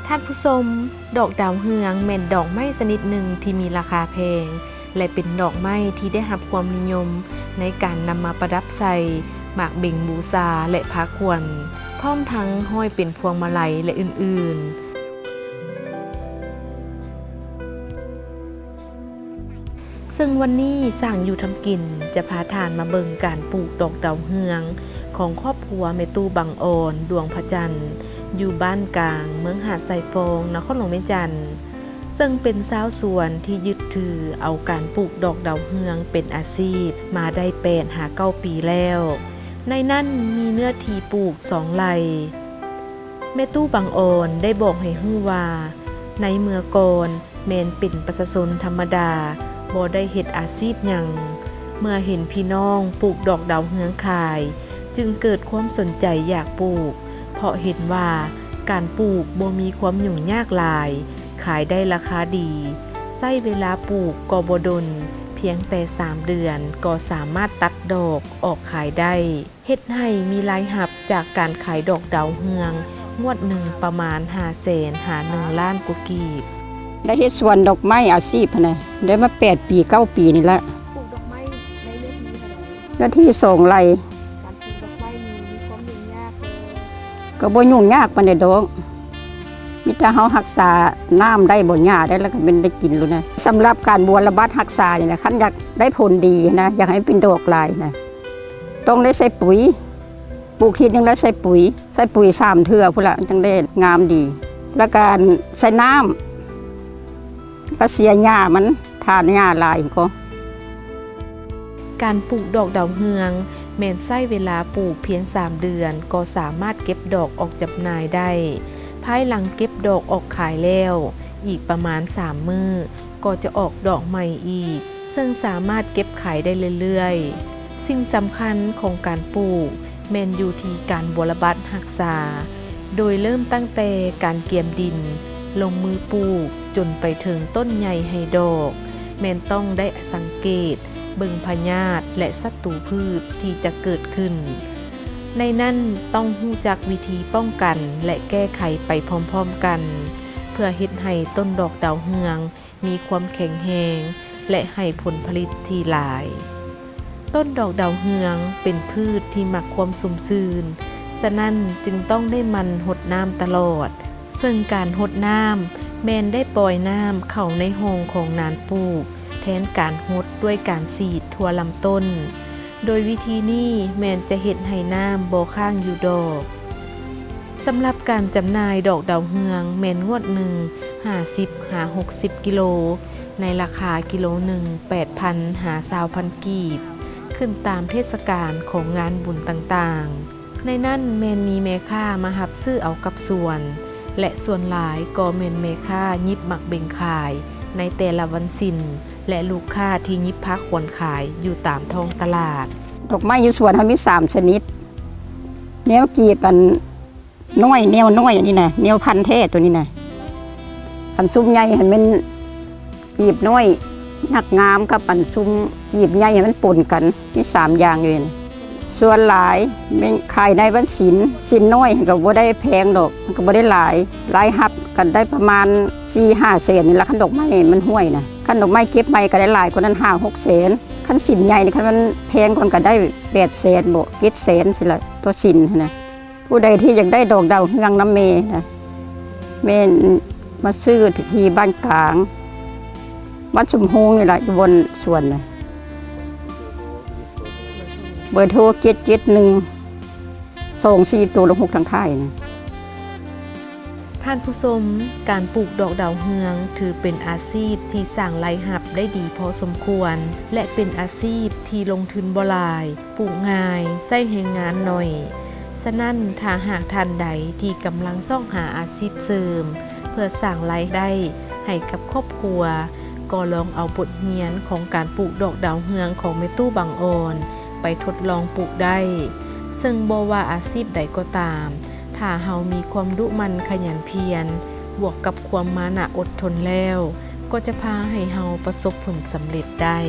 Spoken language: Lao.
ທ່ານຜູ້ຊົມ, ດອກດາວເຮືອງແມ່ນດອກໄມ້ຊະນິດໜຶ່ງທີ່ມີລາຄາແພງ ແລະ ເປັນດອກໄມ້ທີ່ໄດ້ຮັບຄວາມນິຍົມໃນການນຳມາປະດັບໃສ່ໝາກເບັງບູຊາ ແລະ ພາຄວັນ, ພ້ອມທັງຫ້ອຍເປັນພວງມາໄລ ແລະ ອື່ນໆ. ເຊິ່ງວັນນີ້ຊ່າງຢູ່ທຳກິນຈະພາທ່ານມາເບິ່ງການປູກດອກດາວເຮືອງຂອງຄອບຄົວແມ່ຕູ້ບັງອອນ ດວງພະຈັນ ຢູ່ບ້ານກາງ ເມືອງຫາດຊາຍຟອງ ນະຄອນຫຼວງວຽງຈັນ, ເຊິ່ງເປັນຊາວສວນທີ່ຍຶດຖືເອົາການປູກດອກດາວເຮືອງເປັນອາຊີບມາໄດ້ແປດຫາເກົ້າປີແລ້ວ. ໃນນັ້ນມີເນື້ອທີ່ປູກສອງໄຮ່. ແມ່ຕູ້ບັງອອນໄດ້ບອກໃຫ້ຮູ້ວ່າ ໃນເມື່ອກ່ອນ ແມ່ນເປັນປະຊາຊົນທຳມະດາ ບໍ່ໄດ້ເຮັດອາຊີບຫຍັງ. ເມື່ອເຫັນພີ່ນ້ອງປູກດອກດາວເຮືອງຂາຍ ຈຶ່ງເກີດຄວາມສົນໃຈຢາກປູກ ເພາະເຫັນວ່າການປູກບໍ່ມີຄວາມຫຍຸ້ງຍາກຫຼາຍ, ຂາຍໄດ້ລາຄາດີ, ໃຊ້ເວລາປູກກໍບໍ່ດົນ, ພຽງແຕ່ສາມເດືອນກໍສາມາດຕັດດອກອອກຂາຍໄດ້. ເຮັດໃຫ້ມີລາຍຮັບຈາກການຂາຍດອກດາວເຮືອງງວດໜຶ່ງປະມານຫ້າແສນຫາໜຶ່ງລ້ານກວ່າກີບ. ໄດ້ເຮັດສວນດອກໄມ້ອາຊີບຫັ້ນນະ ໄດ້ມາແປດປີເກົ້າປີນີ້ລະ. ປູກດອກໄມ້ໃນເນື້ອທີ່ເທົ່າໃດ? ເນື້ອທີ່ສອງໄຮ່. ການປູກດອກໄມ້ນີ້ມີຄວາມຫຍຸ້ງຍາກບໍ່? ກໍບໍ່ຫຍຸ້ງຍາກປານໃດດອກ, ມີແຕ່ເຮົາຮັກສານ້ຳໄດ້ບໍ່ ຫຍ້າໄດ້ ແລ້ວກໍແມ່ນໄດ້ກິນໂລດນະ. ສຳລັບການບົວລະບັດຮັກສານີ້ນະ ຄັນຢາກໄດ້ຜົນດີນະ ຢາກໃຫ້ເປັນດອກຫຼາຍນະ ຕ້ອງໄດ້ໃສ່ປຸ໋ຍ, ປູກທີໜຶ່ງແລ້ວໃສ່ປຸ໋ຍ, ໃສ່ປຸ໋ຍສາມເທື່ອພຸ້ນລະ ມັນຈັ່ງໄດ້ງາມດີ. ແລ້ວກະໃສ່ນ້ຳ ແລ້ວເສຍຫຍ້າມັນ, ຖ້າຫຍ້າຫຼາຍກໍ. ການປູກດອກດາວເຮືອງແມ່ນໃຊ້ເວລາປູກພຽງສາມເດືອນ ກໍສາມາດເກັບດອກອອກຈຳໜ່າຍໄດ້. ພາຍຫຼັງເກັບດອກອອກຂາຍແລ້ວ ອີກປະມານສາມມື້ ກໍຈະອອກດອກໃໝ່ອີກ ເຊິ່ງສາມາດເກັບຂາຍໄດ້ເລື້ອຍໆ. ສິ່ງສຳຄັນຂອງການປູກແມ່ນຢູ່ທີ່ການບົວລະບັດຮັກສາ, ໂດຍເລີ່ມຕັ້ງແຕ່ການກຽມດິນ, ລົງມືປູກ ຈົນໄປເຖິງຕົ້ນໃຫຍ່ໃຫ້ດອກ, ແມ່ນຕ້ອງໄດ້ສັງເກດເບິ່ງພະຍາດ ແລະ ສັດຕູພືດທີ່ຈະເກີດຂຶ້ນ. ໃນນັ້ນຕ້ອງຮູ້ຈັກວິທີປ້ອງກັນ ແລະ ແກ້ໄຂໄປພ້ອມໆກັນ ເພື່ອເຮັດໃຫ້ຕົ້ນດອກດາວເຮືອງ ມີຄວາມແຂງແຮງ ແລະ ໃຫ້ຜົນຜະລິດທີ່ຫຼາຍ. ຕົ້ນດອກດາວເຮືອງເປັນພືດທີ່ມັກຄວາມຊຸ່ມຊື່ນ, ສະນັ້ນຈຶ່ງຕ້ອງໄດ້ໝັ່ນຫົດນ້ຳຕະຫຼອດ, ເຊິ່ງການຫົດນ້ຳແມ່ນໄດ້ປ່ອຍນ້ຳເຂົ້າໃນຮ່ອງຂອງນານປູກ ແທນການຫົດດ້ວຍການສີດທົ່ວລຳຕົ້ນ. ໂດຍວິທີນີ້ແມ່ນຈະເຮັດໃຫ້ນ້ຳບໍ່ຄ້າງຢູ່ດອກ. ສຳລັບການຈຳໜ່າຍດອກດາວເຮືອງແມ່ນງວດໜຶ່ງຫ້າສິບຫາຫົກສິບກິໂລ ໃນລາຄາກິໂລໜຶ່ງແປດພັນຫາຊາວພັນກີບ, ຂຶ້ນຕາມເທດສະການຂອງງານບຸນຕ່າງໆ. ໃນນັ້ນແມ່ນມີແມ່ຄ້າມາຮັບຊື້ເອົາກັບສວນ ແລະ ສ່ວນຫຼາຍກໍແມ່ນແມ່ຄ້າຫຍິບໝາກເບັງຂາຍໃນແຕ່ລະວັນສິນ ແລະ ລູກຄ້າທີ່ຫຍິບພາຄວັນຂາຍຢູ່ຕາມທ້ອງຕະຫຼາດ. ດອກໄມ້ຢູ່ສວນເຮົາມີສາມຊະນິດ, ແນວກີບອັນນ້ອຍ ແນວນ້ອຍອັນນີ້ນະ, ແນວພັນແທ້ໂຕນີ້ນະ. ອັນຊຸມໃຫຍ່ຫັ້ນແມ່ນ ກີບນ້ອຍຮັກງາມກັບອັນຊຸມກີບໃຫຍ່ໃຫ້ມັນປົນກັນ, ມີສາມຢ່າງຢູ່ນີ້. ສ່ວນຫຼາຍແມ່ນຂາຍໃນວັນສິນ, ສິນນ້ອຍຫັ້ນກໍບໍ່ໄດ້ແພງດອກ, ມັນກໍບໍ່ໄດ້ຫຼາຍ, ລາຍຮັບກໍໄດ້ປະມານສີ່ຫ້າແສນນີ້ລະ ຄັນດອກໄມ້ມັນຫ້ວຍນະ. ຄັນດອກໄມ້ເກັບໃໝ່ກໍໄດ້ຫຼາຍກວ່ານັ້ນຫ້າຫົກແສນ, ຄັນສິນໃຫຍ່ນີ້ ຄັນມັນແພງກ່ອນກໍໄດ້ແປດແສນບໍ ເຈັດແສນຊີ້ລະ ຕໍ່ສິນຫັ້ນນະ. ຜູ້ໃດທີ່ຢາກໄດ້ດອກດາວເຮືອງນຳແມ່ນະ ແມ່ນມາຊື້ທີ່ບ້ານກາງ ບ້ານຊຸມໂຮງນີ້ລະ ຢູ່ບ່ອນສວນນະ. ເບີໂທ ເຈັດເຈັດໜຶ່ງ ສອງສີ່ໂຕ ແລະ ຫົກທາງທ້າຍນະ. ທ່ານຜູ້ຊົມ, ການປູກດອກດາວເຮືອງຖືເປັນອາຊີບທີ່ສ້າງລາຍຮັບໄດ້ດີພໍສົມຄວນ ແລະ ເປັນອາຊີບທີ່ລົງທຶນບໍ່ຫຼາຍ, ປູກງ່າຍ, ໃຊ້ແຮງງານໜ້ອຍ. ສະນັ້ນ, ຖ້າຫາກທ່ານໃດທີ່ກຳລັງຊອກຫາອາຊີບເສີມເພື່ອສ້າງລາຍໄດ້ໃຫ້ກັບຄອບຄົວ, ກໍລອງເອົາບົດຮຽນຂອງການປູກດອກດາວເຮືອງຂອງແມ່ຕູ້ບັງອອນ ໄປທົດລອງປູກໄດ້, ເຊິ່ງບໍ່ວ່າອາຊີບໃດກໍຕາມ, ຖ້າເຮົາມີຄວາມດຸໝັ່ນຂະຫຍັນພຽນ ບວກກັບຄວາມມານະອົດທົນແລ້ວ, ກໍຈະພາໃຫ້ເຮົາປະສົບຜົນສຳເລັດໄດ້.